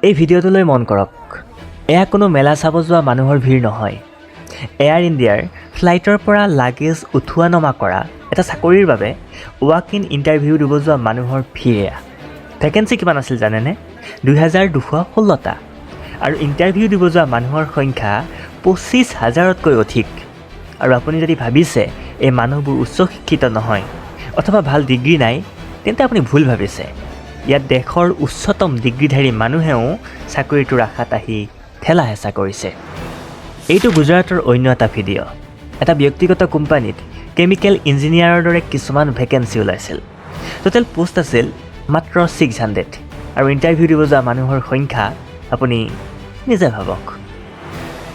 এই ভিডিঅ'টোলৈ মন কৰক। এয়া কোনো মেলা চাব যোৱা মানুহৰ ভিৰ নহয়। এয়াৰ ইণ্ডিয়াৰ ফ্লাইটৰ পৰা লাগেজ উঠোৱা নমা কৰা এটা চাকৰিৰ বাবে ৱাক ইন ইণ্টাৰভিউ দিব যোৱা মানুহৰ ভিৰ এয়া। ভেকেঞ্চি কিমান আছিল জানেনে? 2216টা আৰু ইণ্টাৰভিউ দিব যোৱা মানুহৰ সংখ্যা 25 হাজাৰতকৈ অধিক। আৰু আপুনি যদি ভাবিছে এই মানুহবোৰ উচ্চ শিক্ষিত নহয় অথবা ভাল ডিগ্ৰী নাই, তেন্তে আপুনি ভুল ভাবিছে। ইয়াত দেশৰ উচ্চতম ডিগ্ৰীধাৰী মানুহেও চাকৰিটোৰ আশাত আহি ঠেলা হেঁচা কৰিছে। এইটো গুজৰাটৰ অন্য এটা ভিডিঅ'। এটা ব্যক্তিগত কোম্পানীত কেমিকেল ইঞ্জিনিয়াৰৰ দৰে কিছুমান ভেকেঞ্চি ওলাইছিল। টোটেল পোষ্ট আছিল মাত্ৰ 600 আৰু ইণ্টাৰভিউ দিব যোৱা মানুহৰ সংখ্যা আপুনি নিজে ভাবক।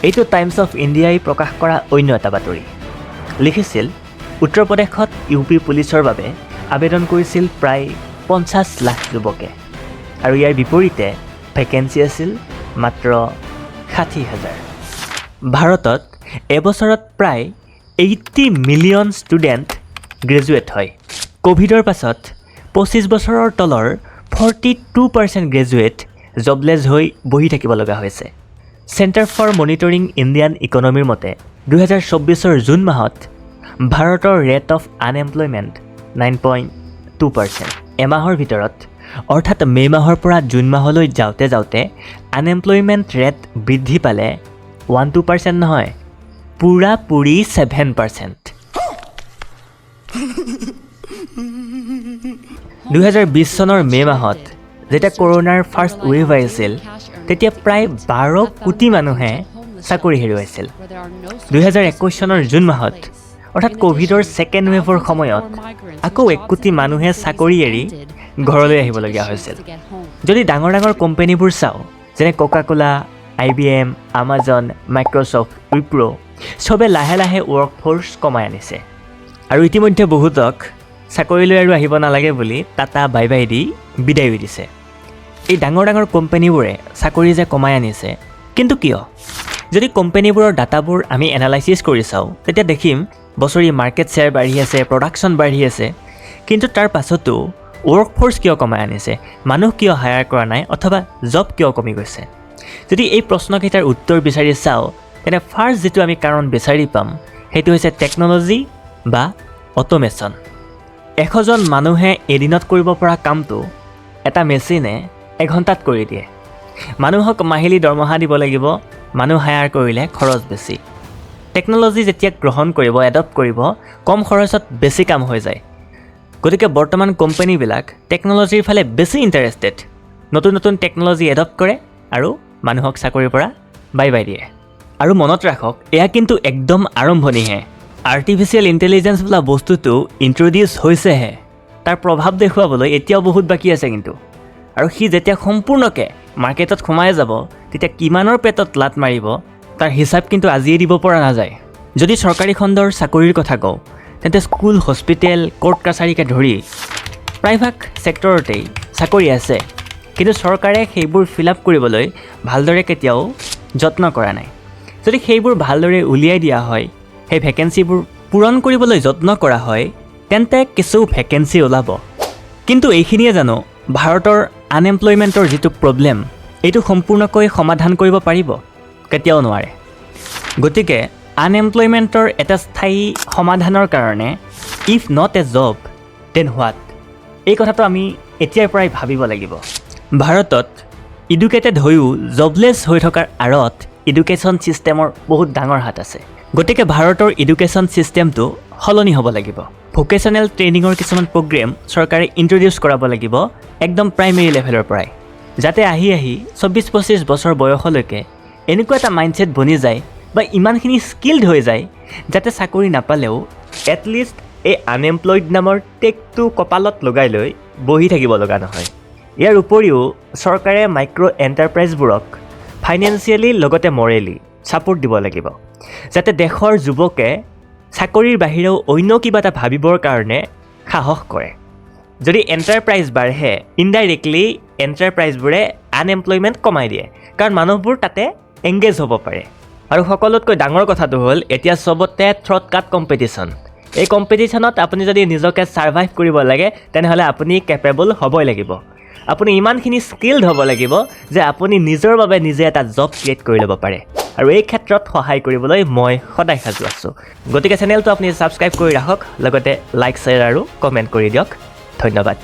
এইটো টাইমছ অফ ইণ্ডিয়াই প্ৰকাশ কৰা অন্য এটা বাতৰি। লিখিছিল, উত্তৰ প্ৰদেশত ইউ পি পুলিচৰ বাবে আবেদন কৰিছিল প্ৰায় 50 লাখ যুৱকে আৰু ইয়াৰ বিপৰীতে ভেকেঞ্চি আছিল মাত্ৰ 60 হাজাৰ। ভাৰতত এবছৰত প্ৰায় 80 মিলিয়ন ষ্টুডেণ্ট গ্ৰেজুৱেট হয়। ক'ভিডৰ পাছত 25 বছৰৰ তলৰ 42% গ্ৰেজুৱেট জবলেছ হৈ বহি থাকিব লগা হৈছে। চেণ্টাৰ ফৰ মনিটৰিং ইণ্ডিয়ান ইকনমিৰ মতে 2024ৰ জুন মাহত ভাৰতৰ rate of unemployment 9.2%। এমাহৰ ভিতৰত, অৰ্থাৎ মে' মাহৰ পৰা জুন মাহলৈ যাওঁতে যাওঁতে আনএমপ্লয়মেণ্ট ৰেট বৃদ্ধি পালে 1-2% নহয়, পূৰাপূৰি 7%। 2020 চনৰ মে' মাহত যেতিয়া কৰোণাৰ ফাৰ্ষ্ট ৱেভ আহিছিল, তেতিয়া প্ৰায় 12 কোটি মানুহে চাকৰি হেৰুৱাইছিল। 2021 চনৰ জুন মাহত, অৰ্থাৎ ক'ভিডৰ ছেকেণ্ড ৱেভৰ সময়ত আকৌ 1 কোটি মানুহে চাকৰি এৰি ঘৰলৈ আহিবলগীয়া হৈছিল। যদি ডাঙৰ ডাঙৰ কোম্পেনীবোৰ চাওঁ, যেনে Coca Cola, I B M, Amazon, Microsoft, Wipro', চবে লাহে লাহে ৱৰ্কফ'ৰ্চ কমাই আনিছে আৰু ইতিমধ্যে বহুতক চাকৰিলৈ আৰু আহিব নালাগে বুলি টাটা বাই বাই দি বিদায়ো দিছে। এই ডাঙৰ ডাঙৰ কোম্পেনীবোৰে চাকৰি যে কমাই আনিছে, কিন্তু কিয়? যদি কোম্পেনীবোৰৰ ডাটাবোৰ আমি এনালাইচিছ কৰি চাওঁ, তেতিয়া দেখিম বছৰি মাৰ্কেট শ্বেয়াৰ বাঢ়ি আছে, প্ৰডাকশ্যন বাঢ়ি আছে। কিন্তু তাৰ পাছতো ৱৰ্কফ'ৰ্চ কিয় কমাই আনিছে? মানুহ কিয় হায়াৰ কৰা নাই অথবা জব কিয় কমি গৈছে? যদি এই প্ৰশ্নকেইটাৰ উত্তৰ বিচাৰি চাওঁ, তেনে ফাৰ্ষ্ট যিটো আমি কাৰণ বিচাৰি পাম, সেইটো হৈছে টেকন'লজি বা অট'মেশ্যন। 100জন মানুহে এদিনত কৰিব পৰা কামটো এটা মেচিনে এঘণ্টাত কৰি দিয়ে। মানুহক মাহিলী দৰমহা দিব লাগিব, মানুহ হায়াৰ কৰিলে খৰচ বেছি। টেকন'লজি যেতিয়া গ্ৰহণ কৰিব, এডপ্ট কৰিব, কম খৰচত বেছি কাম হৈ যায়। গতিকে বৰ্তমান কোম্পানীবিলাক টেকন'লজিৰ ফালে বেছি ইণ্টাৰেষ্টেড। নতুন নতুন টেকন'লজি এডপ্ট কৰে আৰু মানুহক চাকৰিৰ পৰা বাই বাই দিয়ে। আৰু মনত ৰাখক, এয়া কিন্তু একদম আৰম্ভণিহে। আৰ্টিফিচিয়েল ইণ্টেলিজেঞ্চ বোলা বস্তুটো ইণ্ট্ৰডিউচ হৈছেহে, তাৰ প্ৰভাৱ দেখুৱাবলৈ এতিয়াও বহুত বাকী আছে কিন্তু। আৰু সি যেতিয়া সম্পূৰ্ণকৈ মাৰ্কেটত সোমাই যাব, তেতিয়া কিমানৰ পেটত লাত মাৰিব, তাৰ হিচাপ কিন্তু আজিয়ে দিব পৰা নাযায়। যদি চৰকাৰী খণ্ডৰ চাকৰিৰ কথা কওঁ, তেন্তে স্কুল, হস্পিটেল, কোৰ্ট কাছাৰীকে ধৰি প্ৰায়ভাগ ছেক্টৰতেই চাকৰি আছে। কিন্তু চৰকাৰে সেইবোৰ ফিল আপ কৰিবলৈ ভালদৰে কেতিয়াও যত্ন কৰা নাই। যদি সেইবোৰ ভালদৰে উলিয়াই দিয়া হয়, সেই ভেকেঞ্চিবোৰ পূৰণ কৰিবলৈ যত্ন কৰা হয়, তেন্তে কিছু ভেকেঞ্চি ওলাব। কিন্তু এইখিনিয়ে জানো ভাৰতৰ আনএমপ্লয়মেণ্টৰ যিটো প্ৰব্লেম, এইটো সম্পূৰ্ণকৈ সমাধান কৰিব পাৰিব? কেতিয়াও নোৱাৰে। গতিকে আনএমপ্লয়মেণ্টৰ এটা স্থায়ী সমাধানৰ কাৰণে if not a job, then what, এই কথাটো আমি এতিয়াৰ পৰাই ভাবিব লাগিব। ভাৰতত এডুকেটেড হৈও জবলেছ হৈ থকাৰ আঁৰত এডুকেশ্যন ছিষ্টেমৰ বহুত ডাঙৰ হাত আছে। গতিকে ভাৰতৰ এডুকেশ্যন ছিষ্টেমটো সলনি হ'ব লাগিব। ভকেশ্যনেল ট্ৰেইনিঙৰ কিছুমান প্ৰগ্ৰেম চৰকাৰে ইণ্ট্ৰডিউচ কৰাব লাগিব একদম প্ৰাইমেৰী লেভেলৰ পৰাই, যাতে আহি আহি 24-25 বছৰ বয়সলৈকে এনেকুৱা এটা মাইণ্ডছেট বনি যায় বা ইমানখিনি স্কিল্ড হৈ যায়, যাতে চাকৰি নাপালেও এটলিষ্ট এই আনএমপ্লয়ড নামৰ টেগটো কপালত লগাই লৈ বহি থাকিব লগা নহয়। ইয়াৰ উপৰিও চৰকাৰে মাইক্ৰ' এণ্টাৰপ্ৰাইজবোৰক ফাইনেন্সিয়েলি লগতে মৰেলি ছাপোৰ্ট দিব লাগিব, যাতে দেশৰ যুৱকে চাকৰিৰ বাহিৰেও অন্য কিবা এটা ভাবিবৰ কাৰণে সাহস কৰে। যদি এণ্টাৰপ্ৰাইজ বাঢ়ে, ইনডাইৰেক্টলি এণ্টাৰপ্ৰাইজবোৰে আনএমপ্লয়মেণ্ট কমাই দিয়ে, কাৰণ মানুহবোৰ তাতে এংগেজ হ'ব পাৰে। আৰু সকলোতকৈ ডাঙৰ কথাটো হ'ল, এতিয়া চবতে থ্ৰট কাট কম্পিটিশ্যন। এই কম্পিটিশ্যনত আপুনি যদি নিজকে ছাৰ্ভাইভ কৰিব লাগে, তেনেহ'লে আপুনি কেপেবল হ'বই লাগিব। আপুনি ইমানখিনি স্কিল্ড হ'ব লাগিব যে আপুনি নিজৰ বাবে নিজে এটা জব ক্ৰিয়েট কৰি ল'ব পাৰে। আৰু এই ক্ষেত্ৰত সহায় কৰিবলৈ মই সদায় সাজু আছোঁ। গতিকে চেনেলটো আপুনি ছাবস্ক্ৰাইব কৰি ৰাখক, লগতে লাইক, শ্বেয়াৰ আৰু কমেণ্ট কৰি দিয়ক। ধন্যবাদ।